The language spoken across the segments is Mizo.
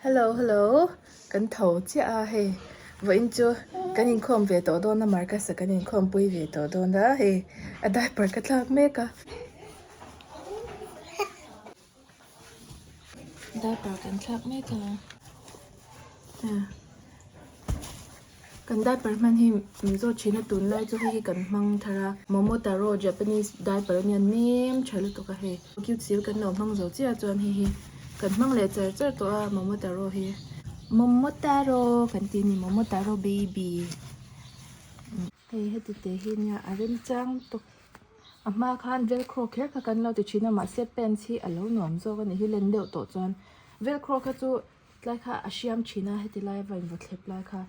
Hello hello kan tho chiah a hei vawiin chu kan inkhawm ve tawh dawn a Marcus-a kan inkhawm pui ve tawh dawn a hei a diaper ka thlak mek a diaper kan thlak mek a. Kan diaper hman hi min zawt thin a tunlai chu hei hi kan hmang thar a Momotaro Japanese diaper a nia nem tha lutuk a hei cute sil kan lo hmang zo chiah chuan hei hi kan hmang leh char char tawh a Momotaro hi Momotaro kan tih a ni Momotaro baby hei heti te hi nia a remchang tawk a hma khan velcro kher kha kan lo ti thin a mahse pants hi a lo nuam zawk a ni hi len deuh tawh chuan velcro kha chu. Tlai kha a hriam thin a heti lai a va invaw thlep lai kha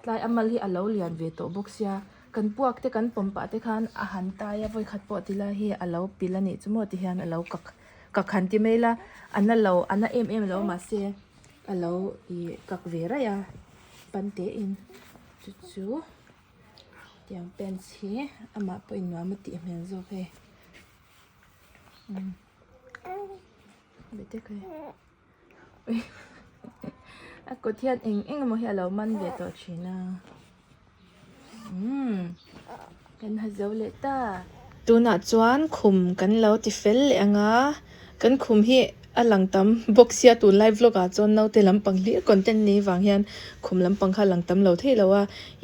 tlai a mal hi a lo lian ve tawh bawk sia kan puak te kan pawm pah te khan a han tai a vawikhat pawh ti lai hi a lo pil a nih chu maw ti hian a lo kak kak han ti mai ila a na lo a na em em lo mahse a lo ih kak ve raih a pan te in chu chu tiang pants hi amah pawh in nuam a tih hmel zawk hei A kut hian eng eng emaw hi a lo man ve tawh thin a umm kan ha zo leh ta. Tunah chuan khum kan lo ti fel leh ang a kan khum hi a lang tam bawk sia tunlai vlog ah chuan naute lampang hlir content nei vang hian khum lampang kha a lang tam lo thei lo a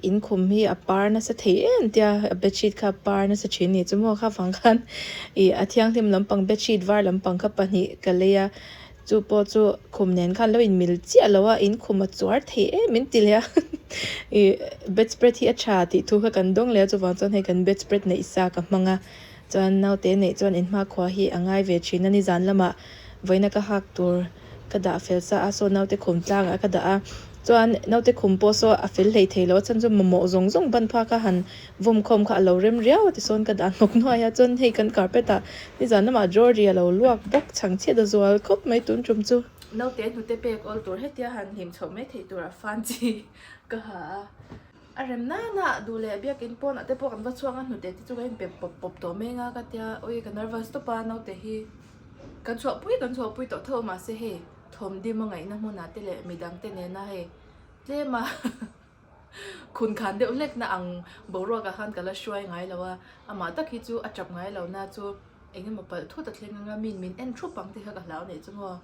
in khum hi a par nasa thei em tia a bedsheet kha a par nasa thin a ni chu maw kha vang khan ih a thianghlim lampang bedsheet var lampang kha pahnih ka lei a. Chu pawh chu khum nen khan lo inmil chiah lo a, in khum a chuar thei em min ti leh a ih bedspread hi a tha tih thu kha kan dawng leh a chuvang chuan hei kan bedspread neih sa ka hmang a chuan naute neih chuan in hmakhua hi a ngai ve thin a nizan lamah vawiina ka hak tur ka dah fel sa a saw naute khum tlangah ka dah a chuan naute khum pawh saw a fel hlei thei lo a chhan chu mamawh zawng zawng ban phak a han vawm khawm kha a lo rem riau a tisawn ka dah hnawk hnuai a chuan hei kan carpet ah Nizan lamah Georgie a lo luak bawk chhang chhiat a zual khawp mai tun tum chu. Naute hnute pek awl tur hetia han hlim chhoh mai theih turah fan chi ka ha a. A rem nana duh leh biakin pawnah te pawh kan va chhuak a hnute te chu ka inpe pawp pawp tawh mai anga ka tia ui ka nervous tawp a naute hi kan chhuahpui kan chhuahpui tawh tho mahse hei thawmdim a ngaihna hmunah te leh midang te nena hei tlem a Khun khan deuh hlek na ang boruak ah khan ka la hruai ngai lo a, amah tak hi chu a tap ngai lo na chu eng emaw palh thut a thleng anga min min en thup ang tih kha ka hlau neih chu maw.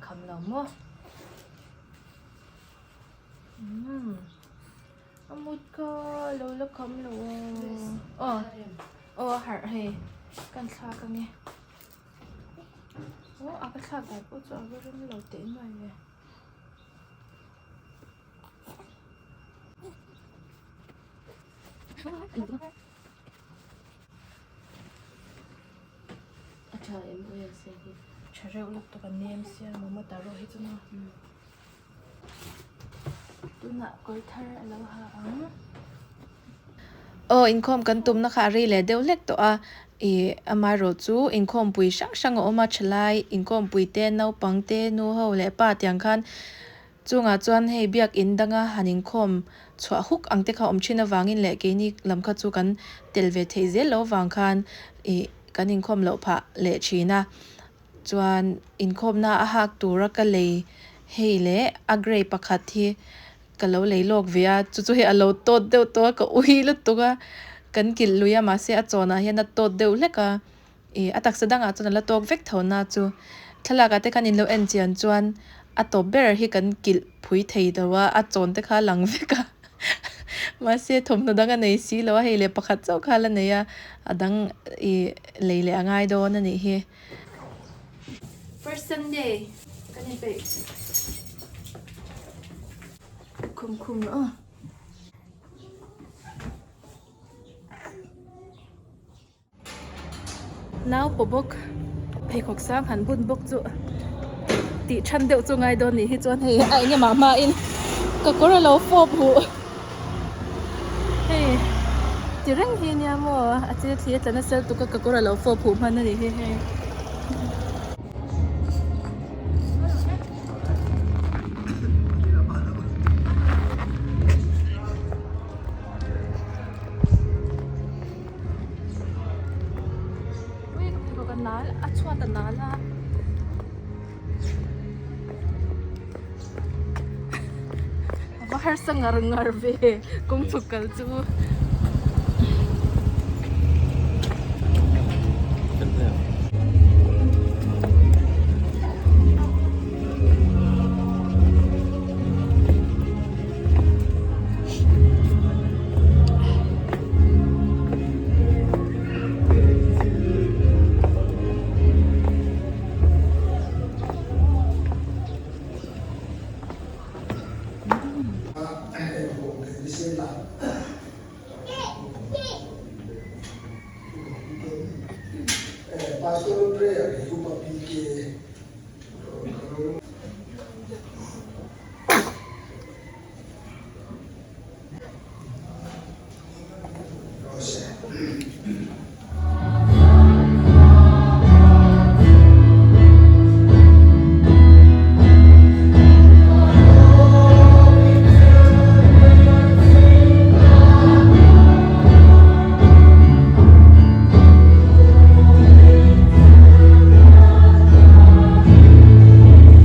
Kham lo maw. Umm a mut kha lo la kham lo a aw aw a harh hei kan thlak ange. Aw a ka thlak dan pawh chu a va rem lo teh nuai ve. A tha em ui a se hi. Tha reuh lutuk a nem sia momo taro hi chu maw. Tunah kawr thar a lo ha ang. Aw inkhawm kan tumna kha a rei leh deuh hlek tawh a, ih amaherawh chu inkhawmpui hrang hrang a awm a thalai inkhawmpui te naupang te nu ho leh pa tiang khan chungah chuan hei biakin danga han inkhawm chhuah huk ang te kha awm thin avangin leh keini lam kha chu kan tel ve theih zel loh avang khan ih kan inkhawm loh phah leh thin a. Chuan inkhawmna a hak tura ka lei hei leh a grey pakhat hi ka lo lei lawk ve a chu chu hei a lo tawt deuh tawh a ka ui lutuk a kan kilh lui a mahse a chawnah hian a tawt deuh hlek a ih a taksa dangah chuan a la tawk vek tho na chu thlalak ah te khan in lo en chian chuan a tawp ber hi kan kilh phui thei lo a a chawn te kha a lang vek a mahse thawmhnaw dang a nei si lo a hei leh pakhat chauh kha la nei a a dang ih lei leh a ngai dawn a nih hi. First Sunday kan in peih khum khum rawh aw. Nau paw bawk pheikhawk sang han bun bawk chu tih than deuh chu ngai dawn nih hi chuan hei a eng emaw hma in ka kawr a lo fawp huh. Hei ti reng hi nia maw a chil thli a tla nasa lutuk a ka kawr a lo fawp huh hman a ni hi hei. lutuk a nal a chhuat a nal a. A va harsa ngar ngar ve kawng chhuk kal chu.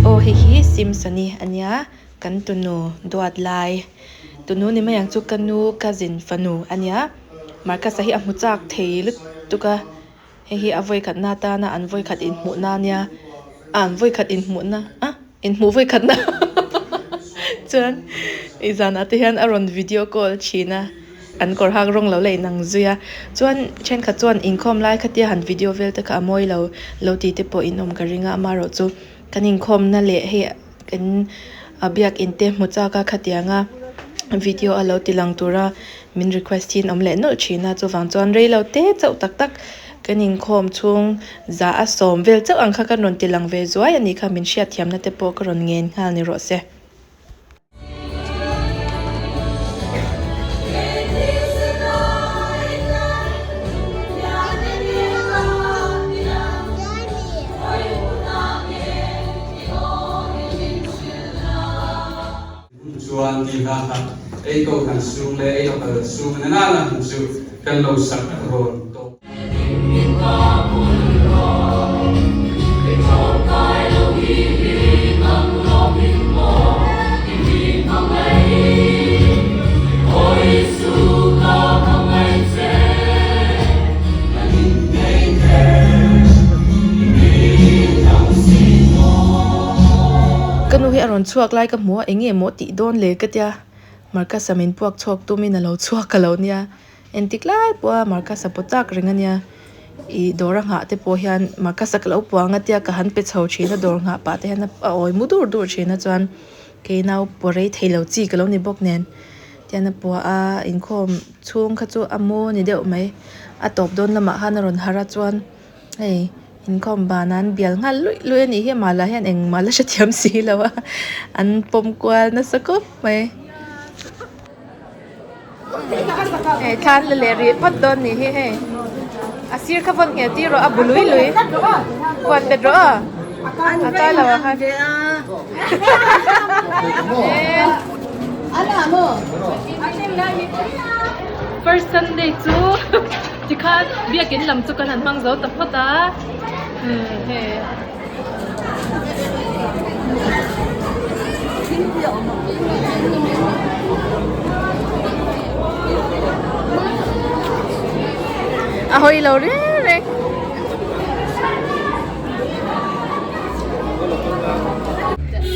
Aw hei hi Simpson-i a nia kan tunu duat lai tunu ni mai ang chu ka nu cousin fanu a nia Marcus-a hi a hmu chak thei lutuk a hei hi a vawikhatna atana an vawikhat inhmuhna a nia a an vawikhat inhmuhna a inhmuh vawikhatna chuan ih zanah te hian a rawn video call thin a an kawr hak rawng lo la inang zui a chuan thenkhat chuan inkhawm lai khatia han video vel te kha a mawi lo lo tih te pawh in awm ka ring a amaherawh chu kan inkhawmna leh hei Kan biak in te hmu chak a khatianga video a lo ti lang tura min request hi an awm leh nawlh thin a chuvang chuan rei lo te chauh tak tak kan inkhawm chhung za a sawm vel chauh ang kha kan rawn ti lang ve zuai a nih kha min hriatthiamna te pawh ka rawn ngen nghal ni rawh se. Chuan ti hla kha ei ko kan sung le ei lokal sung na na na han chu kan lo sak rawn tawh. Ka nu hi a rawn chhuak lai ka hmu a, eng nge maw tih dawn le ka tia Marcus-a min puak chhuak tumin a lo chhuak a lo nia, entik lai pawha Marcus-a paw chak reng a nia, ih dawr a nghah te pawh hian Marcus-a ka lo puang a tia ka han pe chho thin a dawr nghah pah te hian a awi mu dur dur thin a chuan kei nau paw rei thei lo chi ka lo ni bawk nen. Tian a pua a, inkhawm chhung kha chu a mu ni deuh mai. A tawp dawn lamah khan a rawn harh a chuan hei inkhawm banah an bial nghal luih luih a nih hi amah lah hian engmah la hrethiam si lo a, an pawm kual nasa khawp mai. Hei thla an la leh rih phawt dawn nih hi hei a sir kha vawn ngheh tir rawh a bu lui lui huan bet rawh aw a kai lo ah khan. First Sunday chu tikhan biakin lam chu kan han hmang zo ta phawt a hei. A hawi lo reng reng.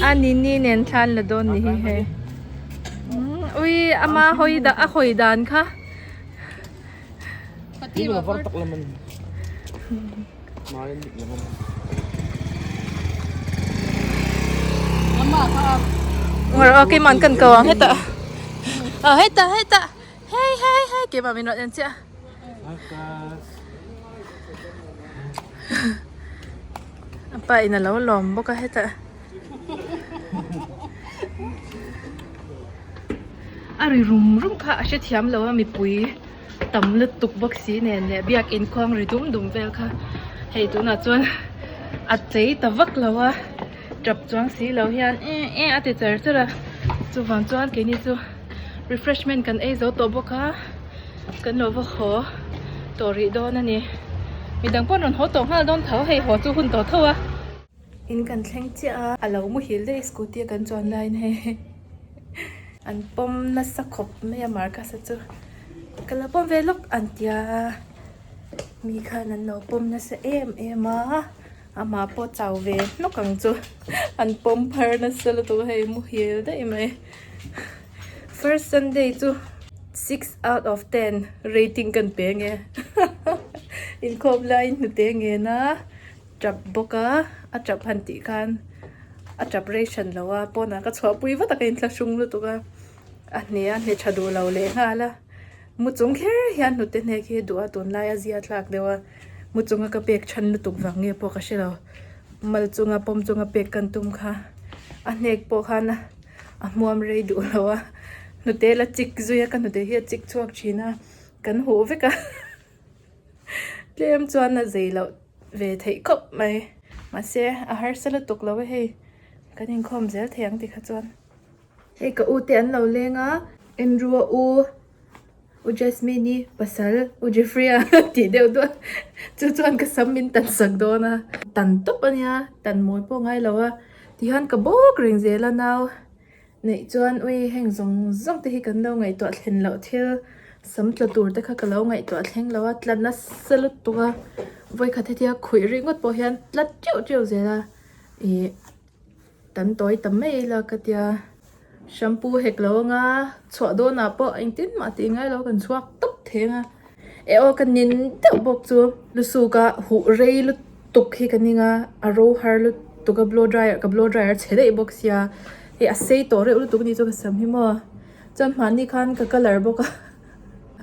A nini nen thlan la dawn ni hi hei. Ui ama hawi dah a hawi dan kha. Keimah an kan ko ang hetah ah hetah hetah hei hei hei keimah min rawn en chiah a pa in a lo lawm bawk a hetah a ri rum rum kha a hrethiam lo a mipui. Tam lutuk bawk si nen leh biakin khuang ri dum dum vel kha hei tunah chuan a chei ta vak lo a tap chuang si lo hian eh eh a ti char char a chuvang chuan keini chu refreshment kan ei zo tawh bawk a kan lo va haw tawh rih dawn a ni. Midang pawh an rawn haw tawh nghal dawn tho, hei haw chu hun tawh tho a. In kan thleng chiah a, a lo muhil daih scooty a kan chuan laiin hei an pawm nasa khawp mai a Marcus a chu ka lo pawm ve lawk an tia mi khan an lo pawm nasa em em a amah pawh chau ve hnawk ang chu an pawm phar nasa lutuk a hei muhil daih mai first sunday chu six out of ten rating kan pe nge inkhawm laiin hnute ngen a. Tap bawk a, a tap han tih khan a tap rei hran lo a, pawnah ka chhuahpui vat a ka inthlahrung lutuk a, a hne a hne tha duh lo leh nghal a, mu chung kher hian hnute hnek hi duh a tunlai a zia thlak deuh a, mu chunga ka pek chhan lutuk vang nge pawh ka hre lo, mal chunga pawm chunga pek kan tum kha a hnek pawh khan a hmuam rei duh lo a, hnute la chik zui a ka hnute hi a chik chhuak thin a, kan huh vek a. Tlem chuan a zei loh ve theih khawp mai. Mahse a harsa lutuk lo e hei. Kan inkhawm zel thei ang tikha chuan. Hei ka u te an lo leng a. Andrew a u, U Jasmine i pasal, U Jeffrey a tih deuh duah. Chu chuan ka sam min tan sak dawn a. Tan tawp a nia, tan mawi pawh ngai lo a. Tihian ka bawk reng zel a nau. Neih chuan ui heng zawng zawng te hi kan lo ngaihtuah thlen loh thil sam tla tur te kha ka lo ngaihtuah thleng lo a tla nasa lutuk a vawikhat hetia khuih ringawt pawh hian tla teuh teuh zel a ih tan tawi ta mai ila ka tia shampoo hek lo anga chhuah dawnah pawh engtin mah tih ngai lo kan chhuak tawp thei anga eh aw ka nin deuh bawk chu lusuk a huh rei lutuk. Tuk hi ka ning a, a ro har lutuk a blow dryer ka blow dryer chhe daih bawk sia hei a sei tawh reuh lutuk a ni chu ka sam hi maw chuan hmanni khan ka colour bawk a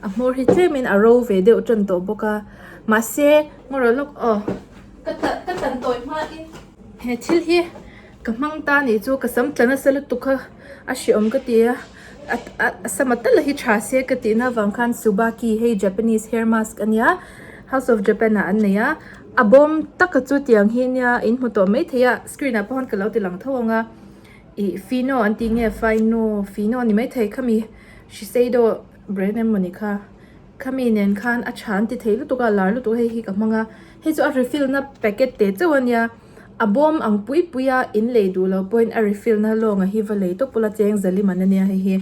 a hmawr hi tlem in a ro ve deuh tan tawh bawk a mahse ngaw rawh lawk aw ka ka tan tawi hma in he thil hi ka hmang ta nih chu ka sam tla nasa lutuk kha a hreawm ka ti a a sama tal hi tha se ka tih na avang khan subaki hei Japanese hair mask a nia house of Japan ah an nei a a bawm taka chu tiang hi nia in hmu tawh mai thei a screen ah pawh khan ka lo ti lang tho ang a ih fino an tih nge fino fino a ni maithei khami shiseido brand emaw ni kha khami nen khan a tha an ti thei lutuk a lar lutuk hei hi ka hmang a hei chu a refill na packet te chauh a nia. A bawm ang pui pui a in lei duh lo pawhin a refill na lawnga hi va lei tawp ula cheng zali man ania hei hi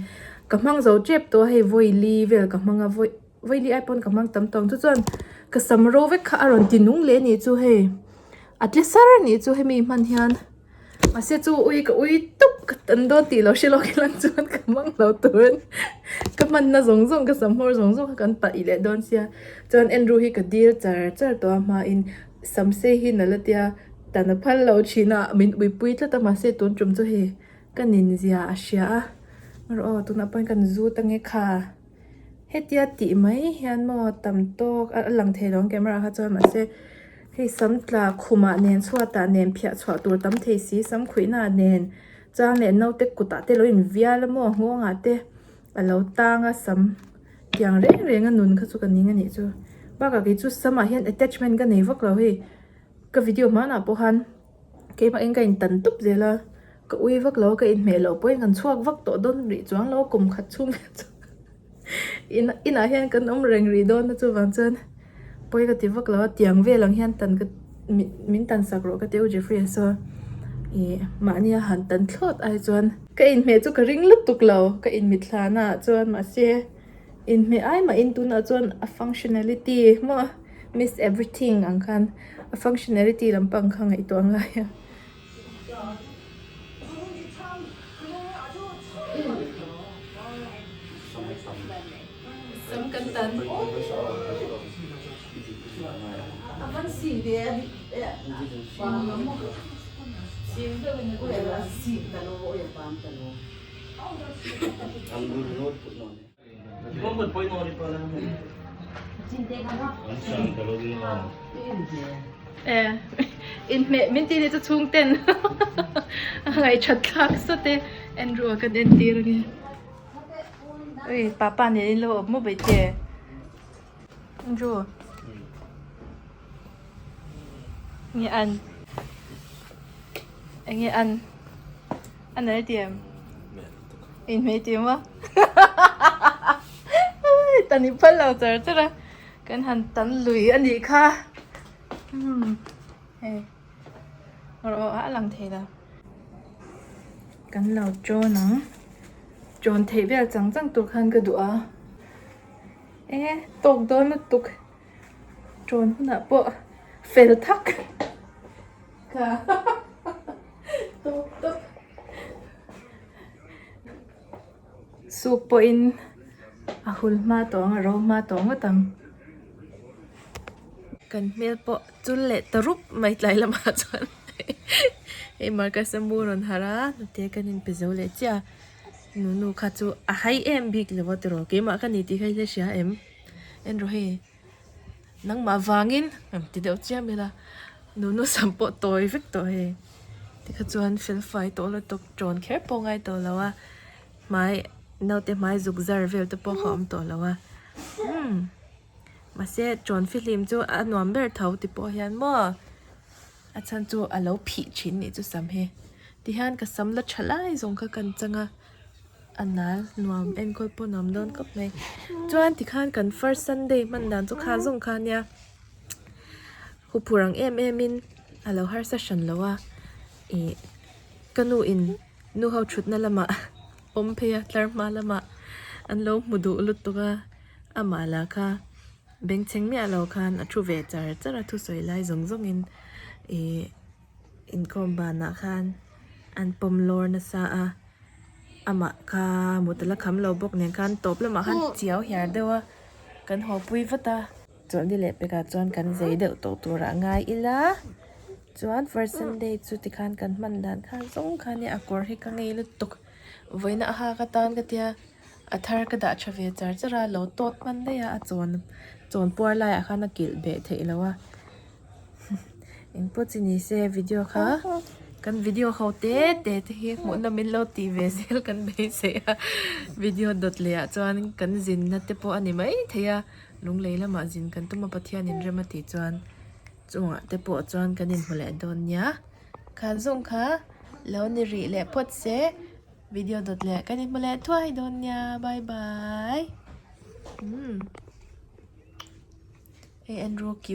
ka hmang zo tep tawh a hei vawi li vel ka hmang a vawi vawi li ai pawn ka hmang tam tawh ang chu chuan ka sam ro vek kha a rawn ti nung leh anih chu hei a tle sar anih chu hemi hman hian mahse chu ui ka ui tawp ka tan dawn tih lo hre lawk ilang chuan ka hmang lo tur a ni ka hman na zawng zawng ka sam hmawr zawng zawng kha kan paih leh dawn sia chuan Andrew hi ka dil char char tawh a hmain. Samsei hi nala tia tan a phal lo thin a, min uipui tlat a mahse tun tum chu hei ka nin zia a hria a, rawh aw tunah pawhin kan zut ange kha hetia tih mai hian maw tam tawk a lang thei lo ang camera ah kha chuan mahse hei sam tla khumah nen chhuatah nen phiah chhuah tur tam thei si sam khuihna ah nen chang leh naute kutah te lo invial a maw nghawngah te a lo tang a sam. Tiang reng reng a nun kha chu ka ning a nih chu. Bakah kei chu samah hian attachment ka nei vak lo hei. Ka video hmanah pawh khan keimah in ka in tan tup zel a, ka ui vak lo a, ka inhmeh loh pawhin kan chhuak vak tawh dawn rih chuang lo a kum khat chhung vel chu inah hian kan awm reng rih dawn a chuvang chuan pawi ka ti vak lo a, tiang vel ang hian tan ka min tan sak rawh ka ti a u Jeffrey a saw ih mahni a han tan thlawt ai chuan. Ka inhmeh chu ka ring lutuk lo, ka inmithlana ah chuan mahse inhmeh ai mahin tunah chuan a functionality maw miss everything ang khan a functionality lampang kha ngaihtuah a ngai a. Sam kan tan. Inhmeh min tih ni chu chhung ten a ngaihṭhat thlak sawt e Andrew a kan entir ange. Ui papa nen in lo awm maw baihte Andrew. Nge an Enge an A nal ti em? Inhmeh ti maw? Tan i phal lo char char a. Kan han tan lui a nih kha. Umm hei rawh a lang thei lo. Kan lo chawn ang. Chawn theih vel chang chang tur khan ka duh a. E tawk dawn lutuk. Chawn hunah pawh fel thak. Ka tawk tawp. Suk pawhin a hul hma tawh ang a ro hma tawh ngawt ang. Kan hmel pawh chul leh ta rup mai tlai lamah chuan hei Marcus a mu rawn harh a hnute kan inpe zo leh chiah a nunu kha chu a hai em bik lo a tiraw keimah ka ni tih kha i la hria em en rawh hei nangmah vangin ti deuh chiam ila nunu sam pawh tawi vek tawh hei tikha chuan fel fai tawh lutuk tawn kher pawh ngai tawh lo a hmai naute hmai zuk zar vel te pawh kha a awm tawh lo a umm mahse tawn fihlim chu a nuam ber tho ti pawh hian maw a chhan chu a lo phih thin nih chu sam hi tihian ka sam la tha lai zawng kha kan chang a. A nal nuam enkawl pawh nuam dawn khawp mai chuan tikhan kan first sunday hman dan chu kha zawng kha ania huphur ang em em in a lo harsa hran lo a ih ka nu in nu ho thutna lamah awm phei a tlar hma lamah an lo hmu duh lutuk a amah lah kha bengchheng miah lo khan a thu ve char char a thusawi lai zawng zawng in ih inkhawm banah khan an pawm lawr nasa a. Amah kha mut a la kham lo bawk nen khan tawp lamah khan chiau hiar deuh a kan haw pui vat a. Chawlhni leh pekah chuan kan zei deuh tawh turah ngai ila chuan first sunday chu tikhan kan hman dan kha zawng kha nia a kawr hi ka ngei lutuk vawiina a hak atan ka tia a thar ka dah tha ve char char a lo tawt hman daih a a chawn chawn puar laiah khan a kilh beh theih loh a. Engpawh chi ni se video kha kan video ho te te te hi hmuh nawm in lo tih ve zel kan beisei a video dawt leh ah chuan kan zin na te pawh a ni mai thei a lunglei lamah zin kan tum a Pathian in rem a tih chuan chungah te pawh chuan kan inhmu leh dawn nia khan zawng kha lo ni rih leh phawt se video dawt leh kan inhmu leh thuai dawn nia bye bye umm hei Andrew Q.